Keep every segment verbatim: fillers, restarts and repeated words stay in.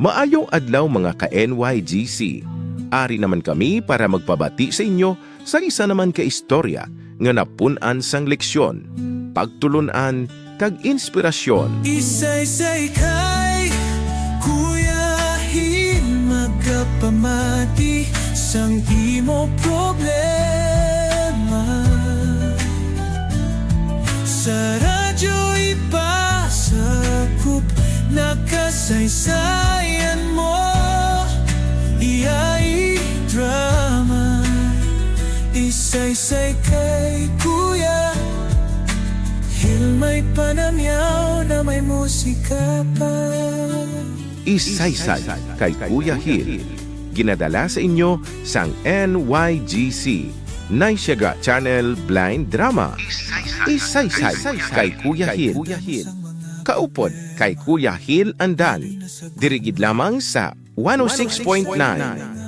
Maayong adlaw, mga ka-N Y G C. Ari naman kami para magpabati sa inyo sang isa naman ka istorya nga napun-an sang leksyon, pagtulon-an, kag inspirasyon. Isaysay kay Kuya Hil, magapamati sang imo problema. Sa radyo ipasakop na kasaysayan mo, iya i-drama. Isaysay kay Kuya Hil, may panamyaw na may musika pa. Isaysay kay Kuya Hil. Ginadala sa inyo sang N Y G C, Naisyaga Channel Blind Drama. Isaysay kay Kuya Hil. Kaupod kay Kuya Hil Andan. Diri gid lamang sa one oh six point nine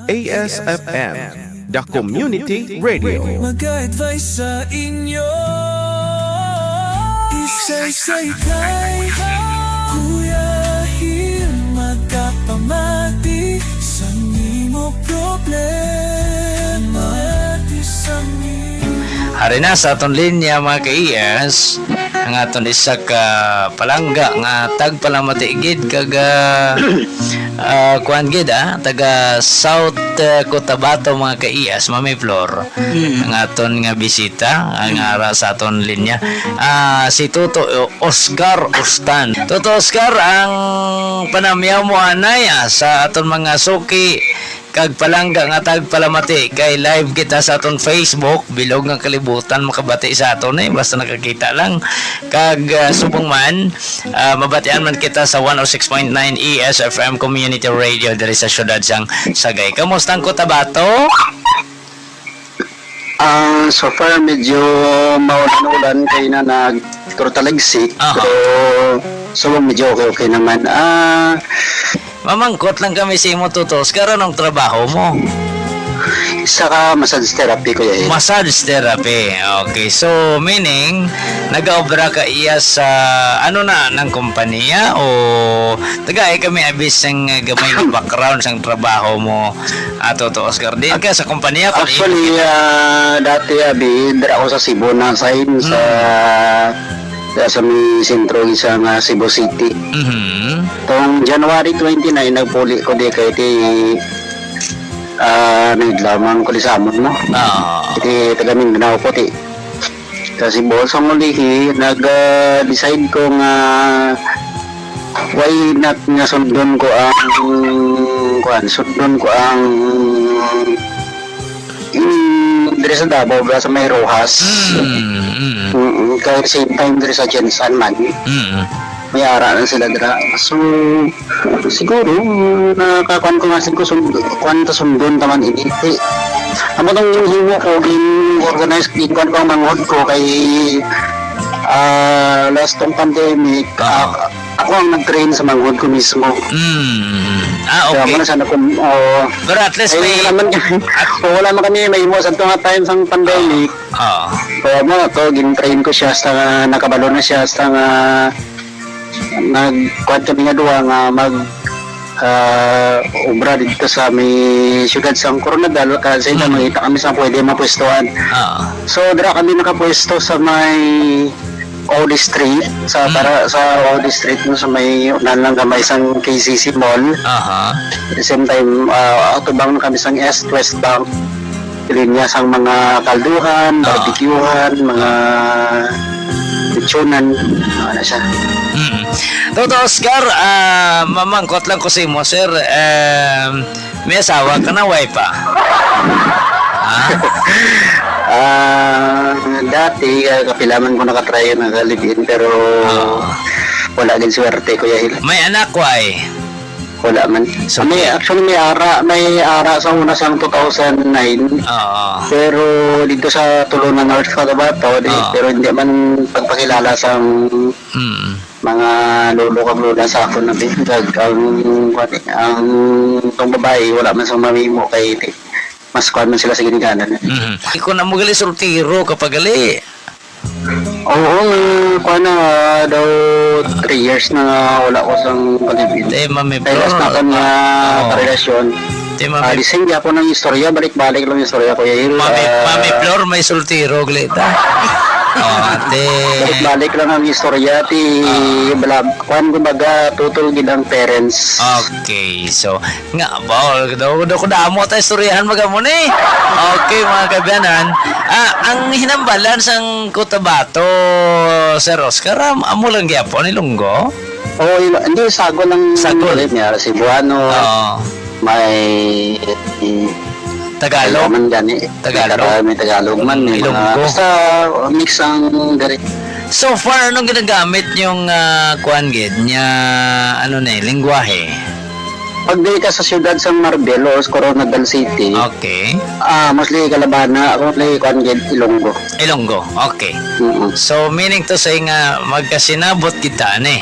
A S F M, The Community Radio. Mag-advise sa inyo. Isaysay kay Kuya Hil, magapamati sa imo problema. Ari na sa aton linya, mga ka-E S, ang aton isa ka palangga nga tagpalamati gid kag, ah, ah, kuan gid, ah, taga South, ah, Cotabato, mga ka-E S, Mami Flor. Mm. Ang aton nga bisita, ang ara sa aton linya, ah, si Toto Oscar Ustan. Toto Oscar, ang panamyaw mo anay, ah, sa aton mga suki kag palangga nga tagpalamati, kay live kita sa aton Facebook, bilog nga kalibutan makabati sa aton, eh, basta nakakita lang. Kag, ah, subong man, ah, mabatian man kita sa one oh six point nine E S F M Community Radio diri sa siyudad sang Sagay. Kamusta ang Cotabato? Ah, so far, medyo maulan-ulan kay na nagturtalagsi. Aha. Pero subong medyo okay-okay naman. Ah, Mamangkot lang kami sa imo, Toto Oscar, anong trabaho mo? Isa ka massage therapy, Kuya Ed. Massage therapy. Okay. So, meaning, nagaobra ka iya sa, ano na, ng kompanya? O tagai kami abi sang gamay nga background sang trabaho mo, ah, Toto Oscar? Di ka sa kompanya, kung Actually, imo kita. Ah, dati, abi, dira ako sa Cebu na sign sa, Mm. sa may sentro, isa nga Cebu City. Mhm. Tong January twenty-nine, nagpuli ko di kay ti, ah, naglamang ko di sa amon mo. Ah. Ti taga Mindanao ko ti. Kasi, boss, ang ulihi, nag, ah, decide ko nga why not nga sundon ko ang, kuan, sundon ko ang, mm, diri sa Davao, ba, sa may Roxas. Mm, mm. Mm, kay same time diri sa Gensan man. Mm. May ara na sila dira. So, siguro, nakakuan ko nga, siguro, sund-, kuan ta, sundon ta man ini. Eh, amo tong himo ko, gin-organize, gin-kuan ko ang manghod ko kay, ah, last tong pandemic, Ah. ah, ako ang nag-train sa manghod ko mismo. Mm. Ah, Kaya okay. mo na sana kung, oh, Pero at least ay, may wala man, at wala man kami may mo sa tunga time sang pandemic. Ah. Kaya mo na to, gin-train ko siya sa, nakabalo na siya sa nga, nagkuan kami nga duha nga mag, ah, obra dito sa may siyudad sa Coronadal, kasi Mm. mangita kami sa pwede mapwestuhan. Ah. So, dira kami nakapwesto sa may O D Street, sa Mm. para sa O D Street, no, sa may unahan lang gamay sang K C C Mall. Aha. At the same time, ah, atubang na kami sang East West Bank. Linya sang mga kalduhan, Ah. barbecuehan, mga lechonan, ano siya. Mm. Toto Oscar, ah, mamangkot lang ko sa imo, sir. Um, may asawa ka na, way pa? Ha? Ah, dati, ah, kapilaman ko nakatry na ka-live-in, pero Ah. wala gid swerte, Kuya Hil. May anak, way? Wala man. So, May, okay. actually, may ara, may ara sa una sang two thousand nine. Oo. Pero dito sa Tulunan, North Cotabato, di, Oo. pero hindi man pagpakilala sang Mm. mga lolo kag lola sa akon na bingkag. Ang, ang, tong babae, wala man sang mamimo kay, di, mas kuwan man sila sa ginikanan. Mhm. Ikaw na mo gali, soltero ka pa gali. Oo, nga, kuwan na, daw three years na nga wala ko sang kalibin. Te, Mami Kay last Flor, na ko nga ah, oo. karelasyon. Te, Mami Ah, di same gyapon ang istorya, balik-balik lang istorya, Kuya Hil. Mami, Ah, Mami Flor, may sultiro, gali ta. Oh, te. Balik-balik lang ang istorya, ti Ah. bala, kwan, kumbaga, tutol gid ang parents. Okay, so, nga ba, daw, daw ko damo ta istoryahan, magamo ni. Okay, mga kaabyanan. Ah, ang hinambalan sang Cotabato, Sir Oscar, am-, amo lang gyapon, Ilonggo? Oo, ilo-, hindi, sagol ang Sagol. Ulit niya, Cebuano, Oo. may, Tagalog? Tagalog man gani. Tagalog? May Tara-, may Tagalog man, may mga, Ilonggo. Basta mix ang diri. So far, anong ginagamit yung, ah, kuwan gid, niya, ano na eh, lingwahe? Pag diri ka sa siyudad sa Marbel o sa Coronadal City, Okay. ah, mostly Kalabana, mostly kuwan gid, Ilonggo. Ilonggo, okay. Mm. So, meaning to say nga, magkasinabot kita, ani?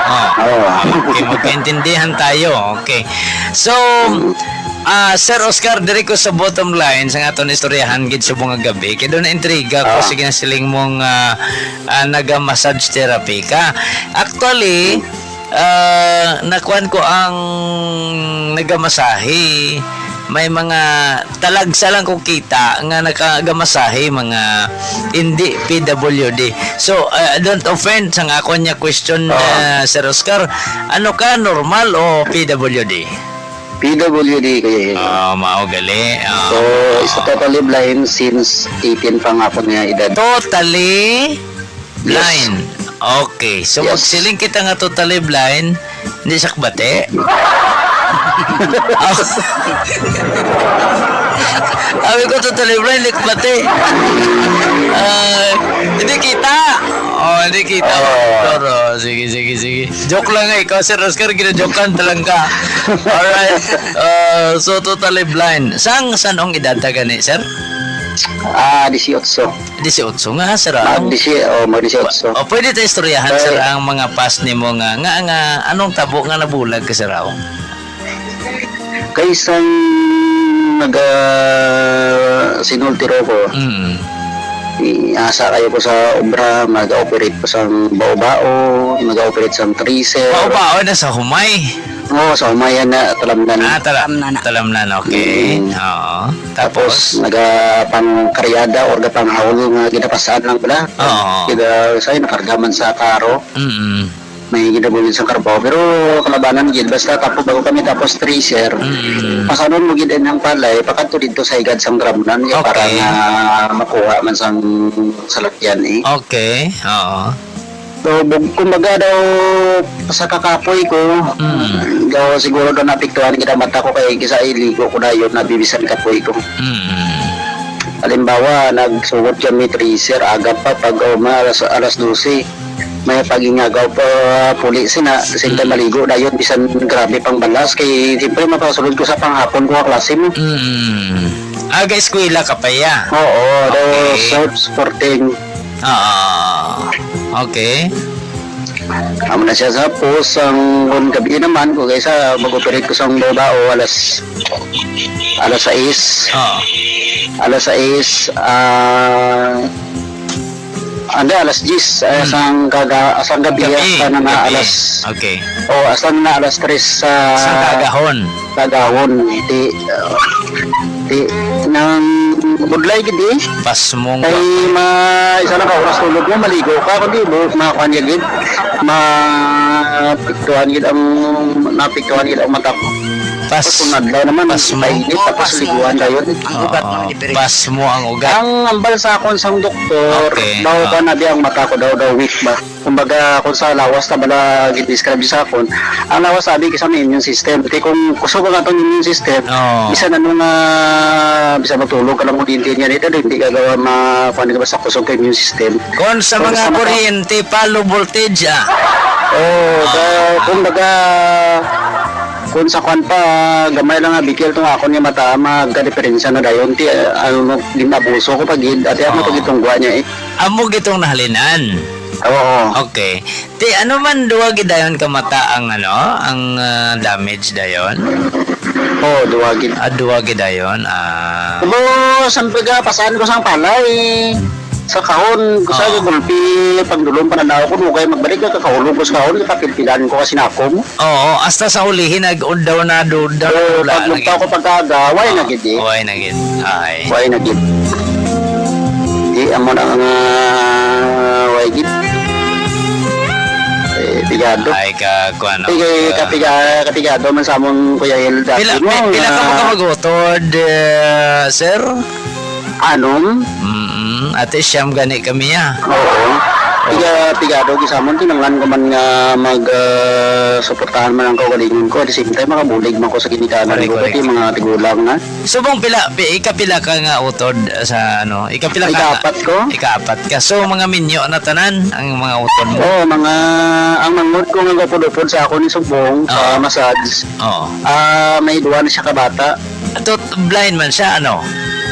Oh. Oo. Okay, magkaintindihan tayo. Okay. So, Mm. ah, Sir Oscar, diri ko sa bottom line, sa aton istoryahan gid subong nga gabi, kay doon na intriga ko, Ah. sige na siling mong, ah, ah, naga-massage therapy ka. Actually, Mm. ah, nakuan ko ang nagamasahe. May mga talagsa lang ko kita nga nakagamasahe, mga hindi P W D. So, ah, don't offend sa akon niya question, Ah. ah, Sir Oscar. Ano ka, normal o P W D? P W D, Kuya Hil. Ah, mao gali. Ah, So, oo. isa totally blind since eighteen pa nga ako niya edad. Totally Yes. blind. Okay. So, Yes. magsiling kita nga totally blind, hindi siya kabati? Ah. Sabi ko, totally blind, hindi kabati. Ah, hindi kita. Oh, hindi kita. Oh. Pero, sige, sige, sige. Joke lang eh. Ikaw, Sir Oscar, ginajokan talaga. Alright. Uh, so, totally blind. Sang, sanong edad ta gani, sir? Ah, dieciocho. Dieciocho nga, sir, ah. Mag disi-, oh, mag dieciocho. O, pwede ta istoryahan, sir, Kay ang mga past nimo nga, nga, nga, anong tabo nga nabulag ka, sir, ah? Kay sang naga-, sinultiro ko, Mm. i-, asa kayo ko sa obra, mag-operate ko sang bao-bao, mag-operate sang tracer. Bao-bao na sa humay? Oo, sa humay yan na, talamnan. Ah, tala-, Talamnan na. talamnan, okay. Mm. Oo. Tapos, Tapos? nagapangkaryada or gapanghawol nga ginapasan lang bala. Oo. Kaya, sa nakarga man sa karo. Mm. May ginabulig sa karbaw. Pero kalabanan gid, basta tapos bago kami tapos tracer, Mm. pasanon mo gid ang palay, pakadto didto sa higad sang dramnan, kaya para Okay. nga makuha man sang salakyan, eh. Okay, oo. So, bug-, kumbaga daw, sa kakapoy ko, Mm. daw siguro daw naapektuhan gid ang mata ko kay kisa iligo ko dayon, nabibisan kapoy ko. Mm. Halimbawa, nagsugot kami tracer, aga pa, pag, oh, mga alas, alas dose. May pag-ingagaw pa, puli sina, same time Mm. maligo, dayon bisan grabe pang balas, kay siyempre mapasulod ko sa panghapon ko nga klase mo. Mm. Aga eskwela ka pa, ya? Oo, daw Okay. self-supporting. Ah, okay. Amo na siya sa post ang kun gabi naman, kung kaysa mag-operate ko sa bao-bao, alas, alas sais. Oo. Alas sais, ah, anda, alas diyes, ah, Hmm. sang kaga-, sang gabi, Gabi, hasta na na gabi. alas, Okay. oh, hasta na alas tres sa Sang kaagahon. kaagahon. Di, ah, di, nang budlay gid, eh. Pasmong Kay ma-, isa lang ka oras tulog mo, maligo ka, kundi mo, makuha niya gid. Mapiktuhan gid ang, napiktuhan gid ang mata ko. Pas-, Tapos kung adlaw naman, pasmo. Mainit, tapos liguan dayon. Ang ugat Oo. Ang ugat. Pasmo ang ugat. Ang ambal sa akon sang doktor, Okay. daw Ah. ba na di ang mata ko, daw, daw weak ba? Kumbaga, kung sa lawas na bala gid-describe sa akon, ang lawas sabi kasi may immune system. Kay kung kusog ang atong immune system, Oo. bisan ano nga, bisan matulog ka lang mo din niya, ito, hindi ka gawa ma-, kuwan ka basta kusog ka immune system. Kung sa Kung mga sa mata- kuryente, pa, low voltage, ah. Oh, ka-, Ah. kumbaga, kung sa kwan pa, gamay lang nga, bikil to nga akon nga mata, magkadiferensya na dayon, ti, ano, no, ginabuso ko pag, ati, ano, Oo. pag itong gwa niya, eh. Amo gitong nahalinan. Oo. Okay. Ti, ano man, duwa gid dayon ka mata ang, ano, ang, ah, damage dayon? Oo, duwa gid. Ah, duwa gid dayon, ah. Abo, sampiga, pasaan ko sang palay. Sa kahon, sa Oo. gulpi, pagdulong pananaw ko, dugay magbalik ka, kakahulog ko sa kahon, kapilpilan ko kasi nakom. Oo, hasta sa ulihi, nag-, daw na, do-, daw na So, wala pag lagi. Lugtaw ko pagkaga, why Oo, na gid eh? Why na gid? Ay. Why na gid? Di, amo na nga, why gid? Eh, pigado. Ay, ka, kuwan, Pigay, ah, kapiga-, kapigado man sa amon, Kuya Hel, dati Pila, mo, pi-, pila ka nga mo ka mag-utod, eh, sir? Anom? Mm, ate, siyam gani kami, ah. Oo. Oh. Piga-, pigado, gisamon, kinanglan ko man nga mag, ah, suportahan man ang kaugalingon ko. At the same time, makabulig man ko sa ginikanan Correct, ko, correct. Pati mga tigulang na. Subong pila, pi-, ikapila ka nga utod sa, ano, ikapila ka nga Ikaapat ko? Ikaapat ka. So, mga minyo na tanan ang mga utod mo? Oo, mga, ang manghod ko nga gapod-upod sa ako ni Subong, sa Oo. massage. Oo. Ah, may duwa na siya ka bata. Ato, blind man siya, ano?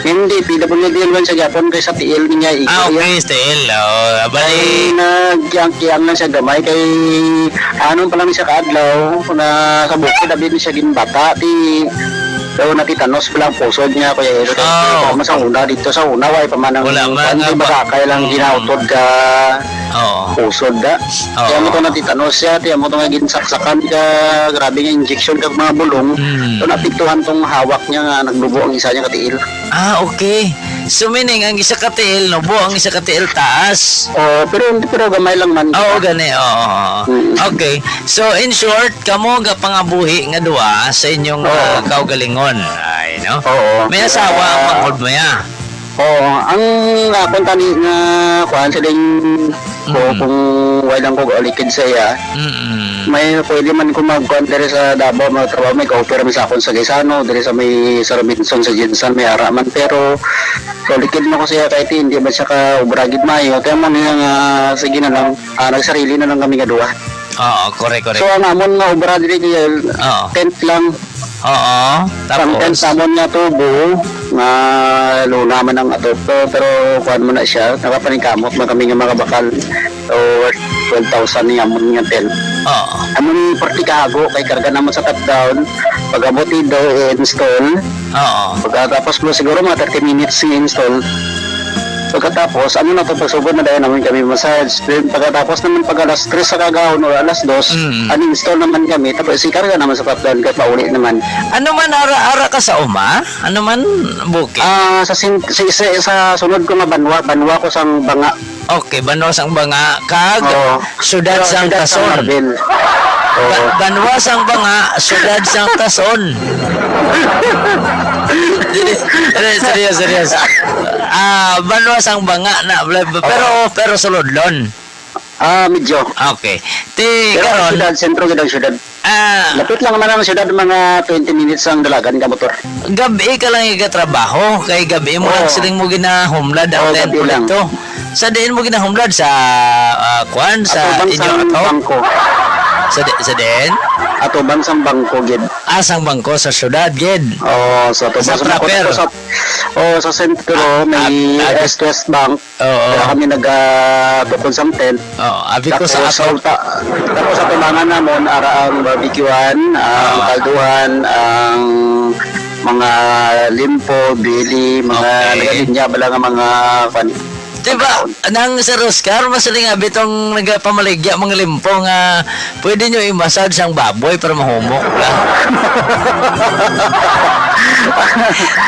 Hindi, P W D man siya gyapon kay sa tiil niya, iko Ah, okay, niya. Still. Oh, Kay bali. Nagyang-kiyang lang siya gamay kay anon pa lang siya kaadlaw na sa bukid abi ni siya ginbata ti daw natitanos pa lang pusod niya, Kuya Hel. Kay Ah, tama sa okay. una, dito sa una, way pa man ang Wala man kuwan, nga di ba ba? Kaya lang Mm. ginautod ka Oo. Pusod da. Oo. Kaya mo to natitanos siya, kaya mo to nga ginsaksakan ka, grabe nga injection ka mga bulong. Mm. So, naapektuhan tong hawak niya nga nagdubo ang isa niya katiil. Ah, okay. So, meaning, ang isa ka tiil, nubo, ang isa ka tiil taas. Oo, pero, pero gamay lang man. Oo, gani. Oo, oo, oo. Mm. Okay. So, in short, kamo gapangabuhi nga duha sa inyong, Oo. ah, kaugalingon. Ay, no? Oo. May asawa ang Ah. manghod mo ya? Oo, ang akon tani nga kuan, siling ko, Mm. kung way lang ko alikid sa iya, Mm. may pwede man ko magkuan diri sa Davao, magtrabaho, may ka-offer man sa akon sa Gaisano, diri sa may, sa Robinson, sa Gensan, may ara man. Pero kaulikid man ko sa iya, kahit hindi man siya ka obra gid maayo. Kaya man niya nga, sige na lang, ah, nagsarili na lang kami nga duha. Oo, correct, correct. So, ang amon nga obra diri kay Oo. tent lang. Oo, Ang tent tapos? Namon nga tubo, nga luna man ang adobo, pero kuwan mo na siya, nakapaningkamot man kami nga mga bakal. So, worth twelve thousand ni amon nga tent. Oo. Amon ni porti kahago, kay karga namon sa top down. Pag-abot dito, i-install. Oo. Pagkatapos mo siguro mga thirty minutes i-install. Pagkatapos, ano na to, pagsugod na dahil naman kami massage. Then, pagkatapos naman, pag alas tres sa kagahon o alas dos, Mm. uninstall naman kami. Tapos, sikarga naman sa top down, kaya pauli naman. Ano man, ara, ara ka sa uma? Ano man, bukid? Ah, sa sin-, sa, sa, sa sunod ko nga banwa, banwa ko sang Banga. Okay, banwa sang Banga, kag Oo. Siyudad Pero sang siyudad sang Quezon. Marbil. Oo. Ba-, banwa sang Banga, siyudad sang Quezon. Dili, dili, serious, serious. Ah, banwa sang Banga na, pero, Oo. pero sulodlon. Ah, medyo. Okay. Ti, Pero ang karon, siyudad, sentro gid ang siyudad. Ah. Lapit lang naman ang siyudad, mga twenty minutes ang dalagan ka motor. Gabi ka lang igatrabaho, kay gabi mo lang Oo. siling mo ginahumlad ang Oo, tent gabi mo lang. Dito. Sa diin mo ginahumlad? Sa, ah, kuan, sa Atubang inyo sang ato? Bangko. Sa di-, sa diin? Atubang sang bangko, gid. Ah, sang bangko, sa syudad, gid. Oo, sa atubang Sa sang bangko. proper? Tapos sa, oo, sa sentro, Ah, may ah, ah, S T S Bank. Oo. Kaya kami nag, ah, tukod sang tent. Oo, abi ko sa Tapos, ato. sa uta-, tapos sa tubangan namon, ara ang barbecuehan, ang Oo. kalduhan, ang mga limpo, bili, mga Okay. nagalinya, bala nga mga kwan. Diba, nang Sir Oscar, mas lingabi tong nagapamaligya, mga limpo nga pwede nyo i-massage ang baboy para mahumok, bla.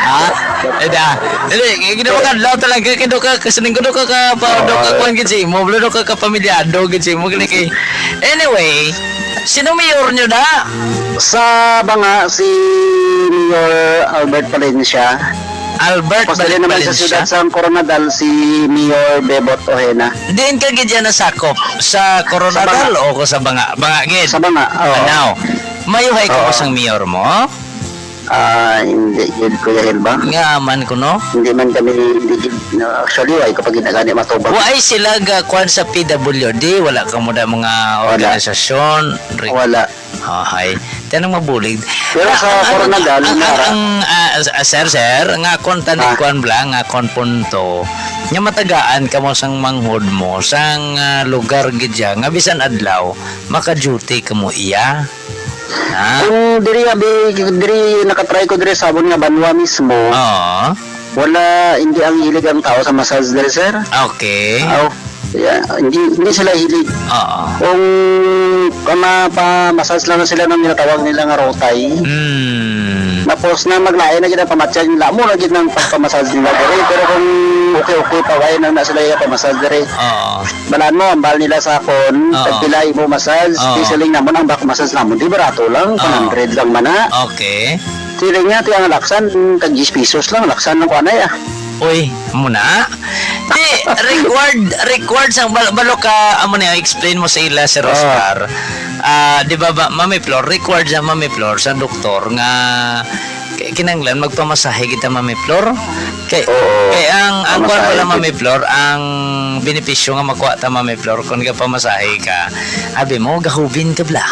Ha? Eda. Hindi, ginawa ka, talaga, kido ka, kasi ningkudo ka, ka, pa, do ka, Oo. kuwan, gid si imo, bla, do ka, kapamilyado, gid si imo, gini kay, anyway, sino mayor nyo na? Sa Banga, si Mayor Albert Valencia. Albert Tapos dali Bal-, naman sa Valencia? Siyudad sa Coronadal, si Mayor Bebot Ojena. Diin ka gid yan nasakop? Sa Coronadal Sa Banga. O ko sa Banga? Banga gid. Sa Banga, oo. Anaw. Mayuhay ka Oo. Sa mayor mo? Ah, hindi gid, Kuya Hel, ba? Nga man ko, no? Hindi man kami, hindi gid, no, actually, ay ko pa ginagani matubag. Wa ay sila ga kwan sa P W D, wala ka mo da mga Wala. Organisasyon, re- Wala. Ahay. Tanang mabulig. Pero Ang, sa ang, Coronadal, ang, ang, nara. Ang, ah, s-, ah, sir, sir, nga kon Ah. tanikwan bla, nga kon punto, nga matagaan ka mo sang manghod mo, sang, ah, lugar gid siya, nga bisan adlaw, maka-duty ka mo iya. Ha? Kung diri, abi, diri, nakatry ko diri sa amon nga banwa mismo. Oo. Wala, hindi ang hilig ang tao sa massage diri, sir. Okay. Aw, yeah, hindi, hindi sila hilig. Oo. Kung pama-, pa-massage lang sila ng ginatawag nila nga rotay. Mm. Tapos na maglain na gid ang pamatyag nila, mo na gid ang pagpamassage nila diri. Pero kung okay-okay pa, why na na sila yung pamassage diri? Oo. Balaan mo, ambal nila sa akon, Oo. tagpila mo massage, Oo. di siling namon ang back massage namon, di barato lang, Oo. one hundred lang man na. Okay. Siling niya, ti ang laksan, tag diyes pesos lang, laksan ng kuanay, ah. Uy, amo na. Di, required, required sang bal-, balo ka, amo niya, explain mo sa ila, Sir Ah. Oscar. Ah, di ba, ba, Mami Flor, required sa Mami Flor, sa doktor, nga k-, kinahanglan magpamasahe kita, Mami Flor. Kay, Oo. kay ang, ang kuwan Pamasahe pala, gid. Mami Flor, ang benepisyo nga makuha ta, Mami Flor, kung gapamasahe ka, abi mo, gahubin ka bla.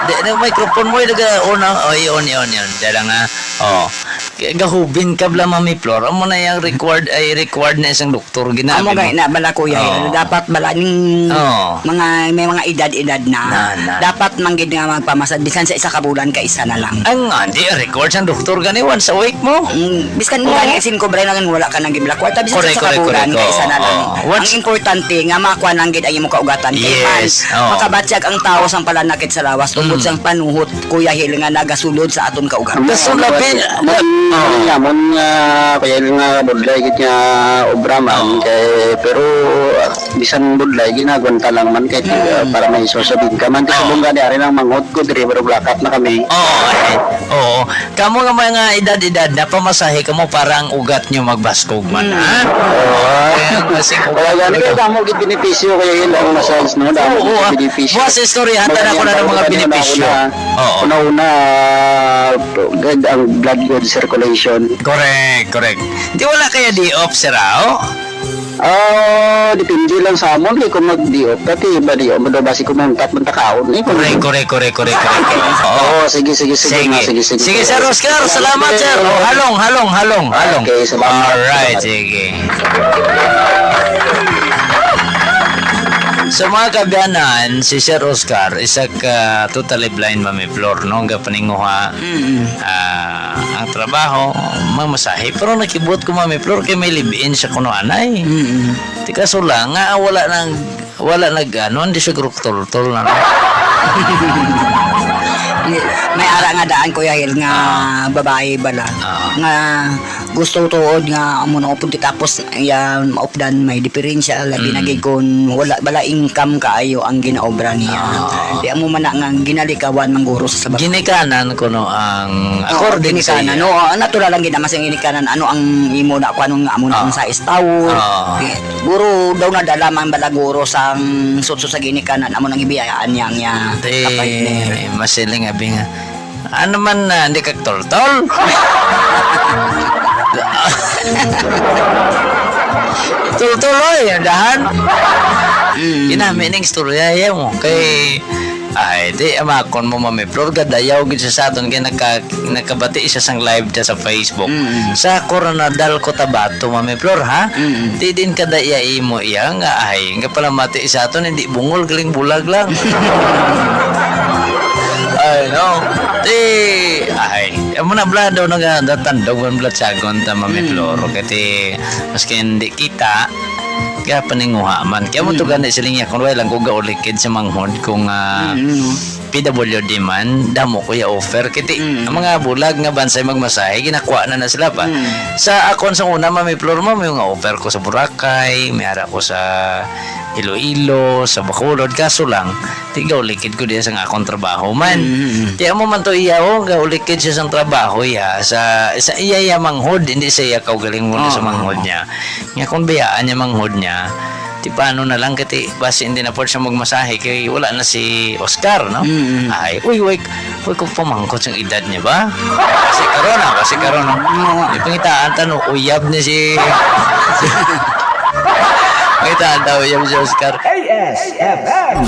Di, nag microphone mo, ilaga, on, on, oy, on, on, on. Dala nga, oh. Kay gahubin ka bla, Mami Flor. Amo na yung required, ay required na isang doktor, gina, Amo abi gani mo. na, bala, kuya, Oo. dapat bala ning Oo. mga, may mga edad-edad na. Na, na. Dapat man gid nga magpamasad, bisan sa isa ka bulan, ka isa na lang. Ang, ah, di, record sang doktor gani, once a week mo. Mm, biskan Oo. gani, sin kobra na lang, wala ka nang gibla kwarta, bisan Correct, sa isa ka correct, bulan, correct. ka isa Oo, na lang. oo. Once Ang importante nga makuha lang gid ang imong kaugatan. Kay Yes, man, oo. makabatyag ang tao sang palanakit sa lawas, tungod Mm. sang panuhot, Kuya Hil, nga nagasulod sa aton kaugatan. Amo, Kasulod, amo, pin-, amo, amo, oo. amo, amo, nga, Kuya Hil, nga budlay gid nga obra man, Oo. kay, pero, ah, bisan budlay, ginagwanta lang man, kay, Mm. ah, para may source of income man. Kay Oo. subong gani, ari nang manghod ko, diri, pero black out na kami. Oo, eh. Oo. Kamo nga mga edad-edad na, pamasahe kamo para ang ugat nyo magbaskog man, Mm. ha? Oo. Kaya ang basing Kaya ugat gani, talaga. kaya damo gid benepisyo, Kuya Hil, ang massage, no? Damo Oo, gid ah. benepisyo. Buwas sa istorya, hatan Baga ako na yan, ng mga baga yan, benepisyo. una, Oo. una-una, ah, good ang blood, good circulation. Correct, correct. Di wala kaya di off, sir, ah, oh? Ah, depende lang sa amon, eh, kung mag-day off ka, ti, ba, day off, daw basi kung mangkat, man takaon, eh, kung Correct, correct, correct, correct, correct. Oo. Oo, sige, sige, sige, Sige. na, sige, sige, Sige, sige. Sir Oscar, salamat, sir. Oh, halong, halong, halong, halong. Okay, salamat, Alright, salamat. sige. So, mga kaabyanan, si Sir Oscar, isa ka totally blind, Mami Flor, no? Gapaninguha, Mm-mm. ah, ang trabaho, mamasahe. Pero nakibot ko, Mami Flor, kay may live-in siya kuno anay. Mm-mm. Ti kaso lang, nga wala nang, wala nag, ano, hindi siya gruktultol na. May ara nga daan, Kuya Hil, nga Ah. babae bala. Ah. Nga gusto tuod nga amo na upod, tapos iya maupdan may diferensya, labi na Mm. gid kun wala bala income kaayo ang ginaobra niya. Ah. Di amo man na nga ginalikawan man guro sa sabag. Ginikanan kuno ang Oo, according sa ginikanan. iya. Oo, natural lang gid naman sa ginikanan. Ano ang imo na, kung ano nga amo na ang Ah. size tao. Ah. Di, guro daw nadala man bala guro sang sutso sa ginikanan, amo nang gibiyaan niya ang iya Di, ka-partner. masiling abi nga, Ano man, ah, hindi ka tultol? Tultol, oy, dahan. Mm. Ginami ning istorya, iya mo. Kay, ay, di, amakon mo, Mami Flor, gadayaw gid siya sa aton, kay nagka-, nagkabati siya sang live siya sa Facebook. Mm. Sa Coronadal, Cotabato, Mami Flor, ha? Mm. Di din kada iya imo iya nga, ay, nga palamati sa aton, hindi bungol, galing bulag lang. Ay, no. Ti, ay, amo na bala daw nga natandog man bala tiyagon ta, Mami Mm. Flor. Kati, maski hindi kita, kaya paninguha man. Kaya mo to Mm. gani siling niya, kung wala lang ko gaulikid sa manghod, kung, ah, Mm, no. P W D man, damo ko ya offer. Kiti, Mm. ang mga bulag nga bansay magmasahe, ginakuha na na sila pa. Mm. Sa akon sa una, Mami Flor, mo, may mga offer ko sa Boracay, may ara ko sa Iloilo, sa Bacolod. Kaso lang, di gaulikid ko diya sa akong trabaho man. Mm, mm. Di amo man to iya, oh, gaulikid siya sa trabaho iya, sa, sa iya, iya manghod, hindi sa iya kaugalingon Oo, sa manghod oo. niya. Nga kung biyaan niya manghod niya, di paano na lang, kati, basi hindi na pwede siya magmasahe kay wala na si Oscar, no? Mm, mm. Ay, uy, uy, uy, kung pamangkot ang edad niya ba? Kasi karon, ah, kasi karon, no? Oo. Di pangitaan ta, no? Uyab ni si, pangitaan ta, uyab si Oscar. A S F M.